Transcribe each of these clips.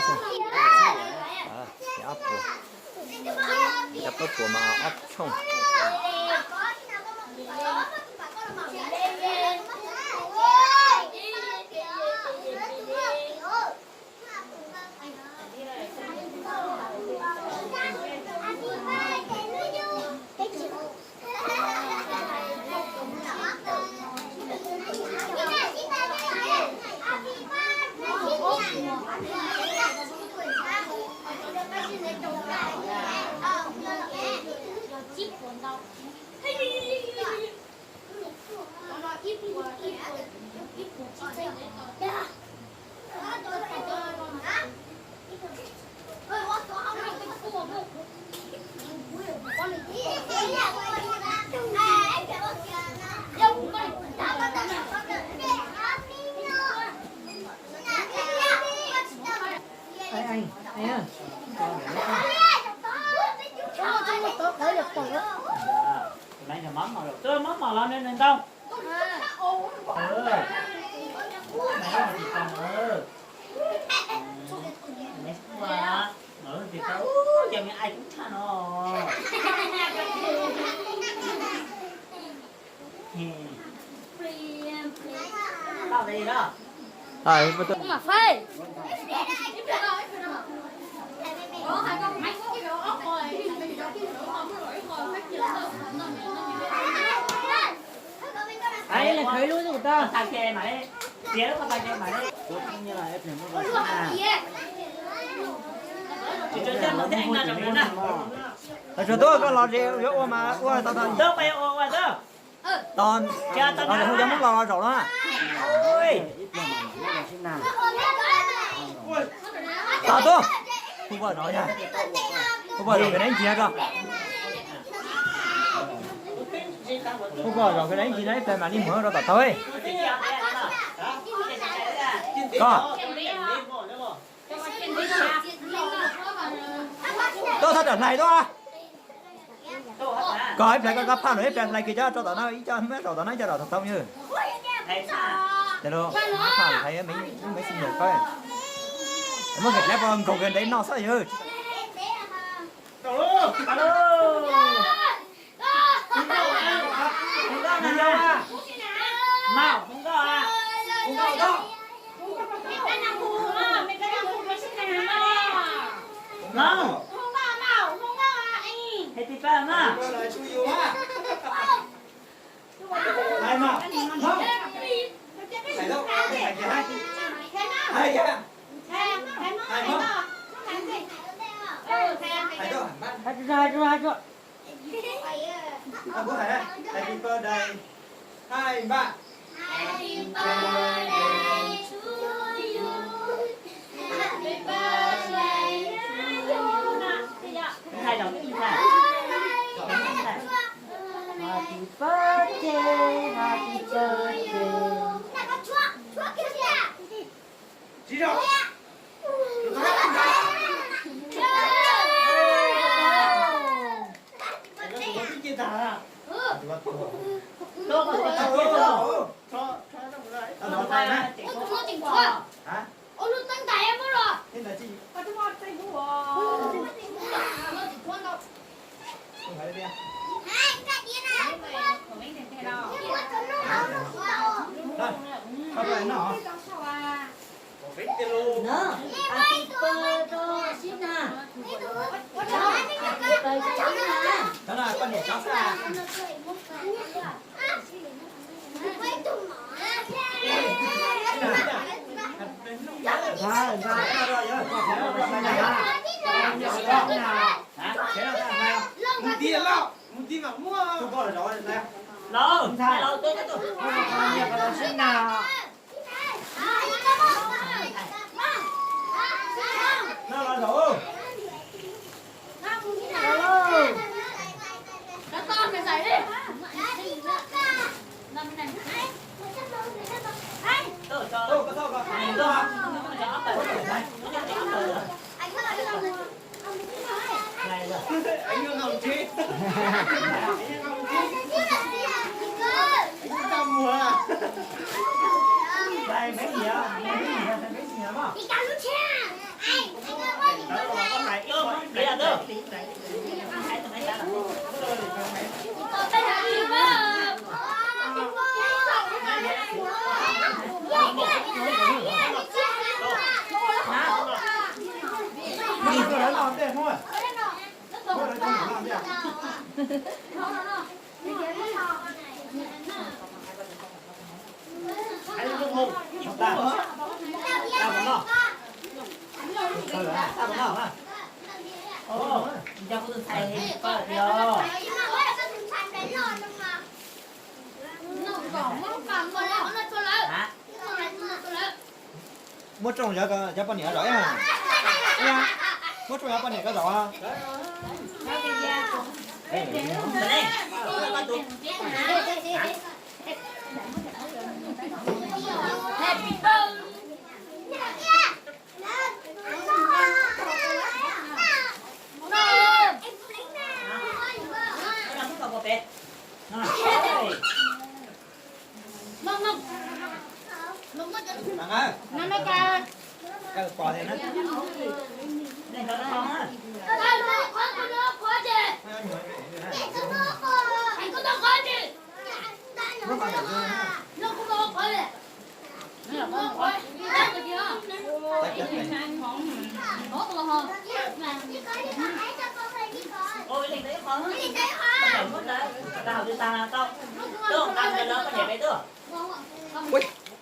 Ob puas, cov plaub puas mas ob tshooj. Mov mom los nws ntau. Ces me ai kub tshaj no. Leej khawv lub xwb kuv tau. Tsuas tuaj koj los es yuav ua mas ua tau tau. Tos, tos hu cov Hmoob los los zaum na. Tos tuaj. Hu poj zaum, hu poj zaum kawg neeb ntsis no. Hu poj zaum kawg neeb ntsis no ib pliag mam li mus rau tom tau. Koj tuaj txhob rawm hlais tuaj. Koj ib pliag koj koj phaj los ib pliag hlais kiag cov rau tom no, ib co muab zaum tom no, ib co zaum tom tau yog. Phaj hlais me xi nyas koj. Muab khaws dlav pov nkaug kawg ntev noj xwb yog. Happy birthday. Hai ba. Happy birthday to you. Happy birthday to you. Happy birthday. Happy birthday. Tsis rau. Mus tiv lauj, mus tiv mas muaj. Lauj, lauj, tuaj, tuaj, tuaj. Sib na. No los zaum. Muab rooj cov poj niam zom ib ha. Muab rooj cov poj niam koj zom. Ua,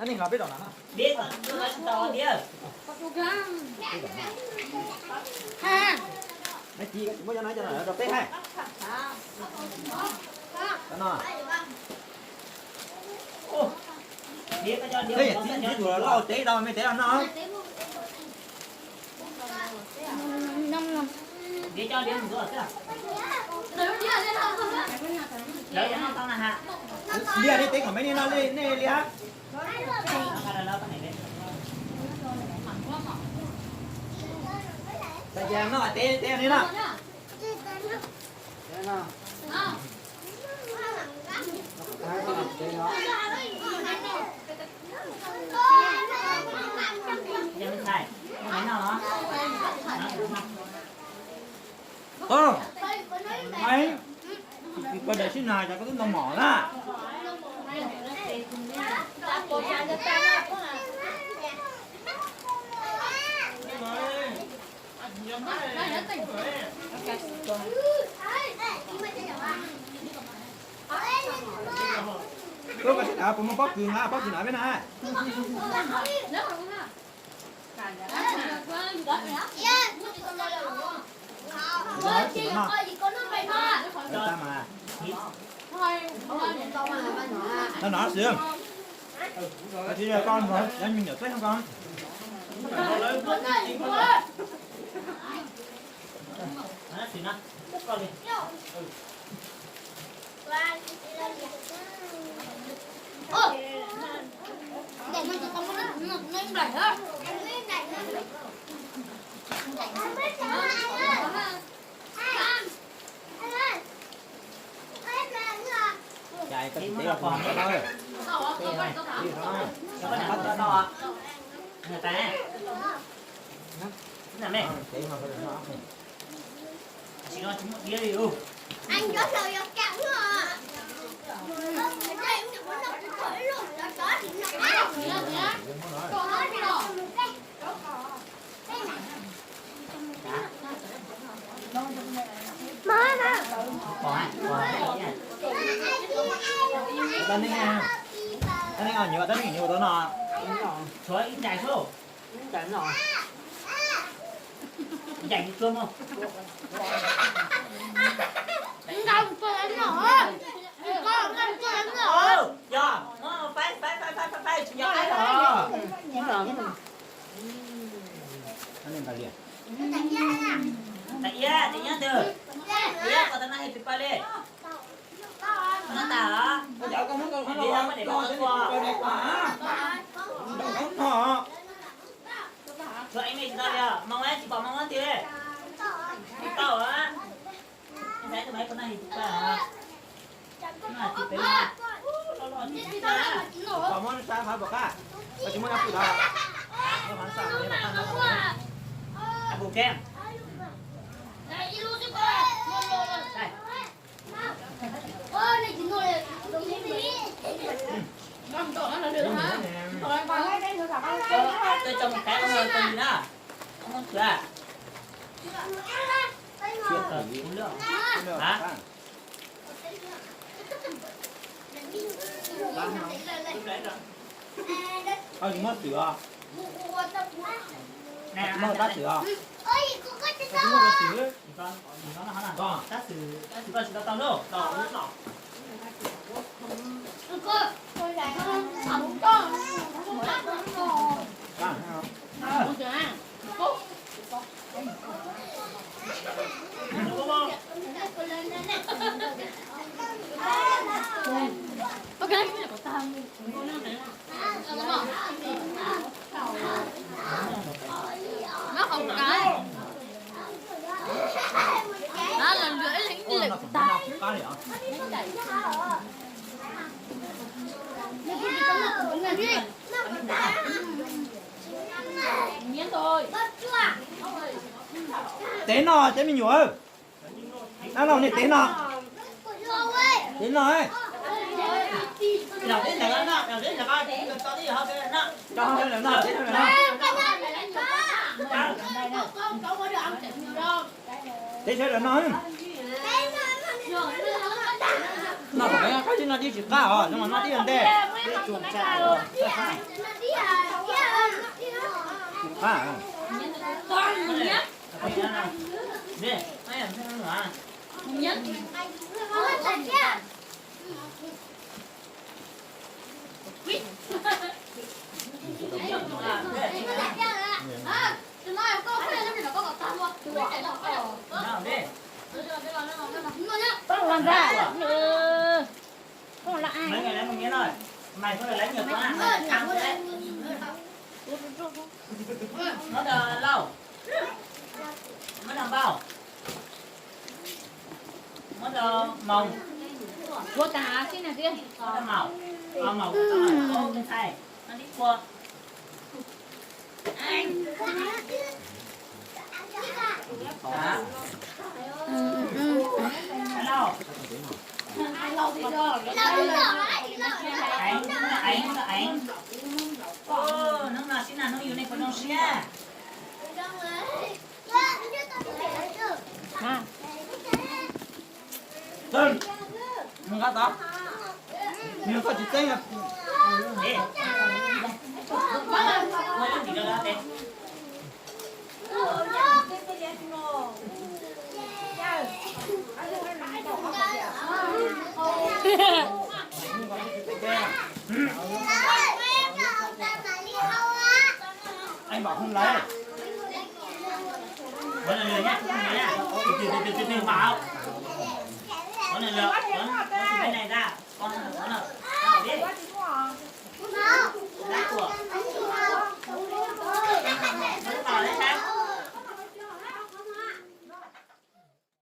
nej los peb zom no. Nab ci, koj tsis muab cov no coj los rau peb hais. Cov no. Peb yam txiv txiv tus lauj teb rau me teb los no. Liaj, nej teb kom me nej noj nej liaj. Tag kis noj teb teb nej noj. Ov, Maiv, koj daim sib nag cas koj twb ntau mom na. Koj sib nag puas muaj pob kws na, pob kws na peb na. No no xwb. Koj tsis yog koj, yog me nyuam txawj xyoo koj. Tau nej, tau nej nyuam, tau nej nyuam tau no. Tshuav ib ntais xwb. Ntais no. Ntais tsuag mog. Ntais tsuag no. Ntais tsuag no. Yog, faib, faib, faib, faib, faib, tsis nco qab los. Tais iab, tais iab twg? Tais iab, koj tau noj hais pis paj li. Noj tas os. Tshuav ib me tsis tau li os, Hmoob tsis pom Hmoob tiag li. Tsis tau os. Tais iab, tais iab twg? Koj muab sab qhov pom qab, koj tsis muab nyob pw tod. Muab qhov sab pom qab no. Pum ke. Twb tso mus kav ua tus li na. Muab tsuav. Hả? Koj tsis muaj xwm os? Koj tsis muaj xwm os? Koj tsis muaj xwm? Tab sis, tab sis koj tsis tau tau lub, tau lub no. Nó không cay. Đó, lần lượt ib leeg ib lượt tag. Tev no cov me nyuam. Dab laug, nej tev no. Tev no. Tev sawv daws no. Tev sawv daws no. No, qab tsis no tib tsis qab os, no mas no tib ntej. Tsis qab. Mày có thể lấy nhiều quá. Nó là lâu. Nó là bao. Nó là màu. Ua tà xí nè xí. Nó là màu. Màu, màu, màu. Nó đi qua. Hnub no sib nag hnub yus nej puas zoo siab? Nqa tod, nws koj tsis txeeb. Anh bảo không lấy. Có lần lượt nhá, không nhớ nhá. Từ từ từ từ từ từ bảo. Có lần lượt, có, có sự bên này ra. Con nó là, nó là, nó là biết.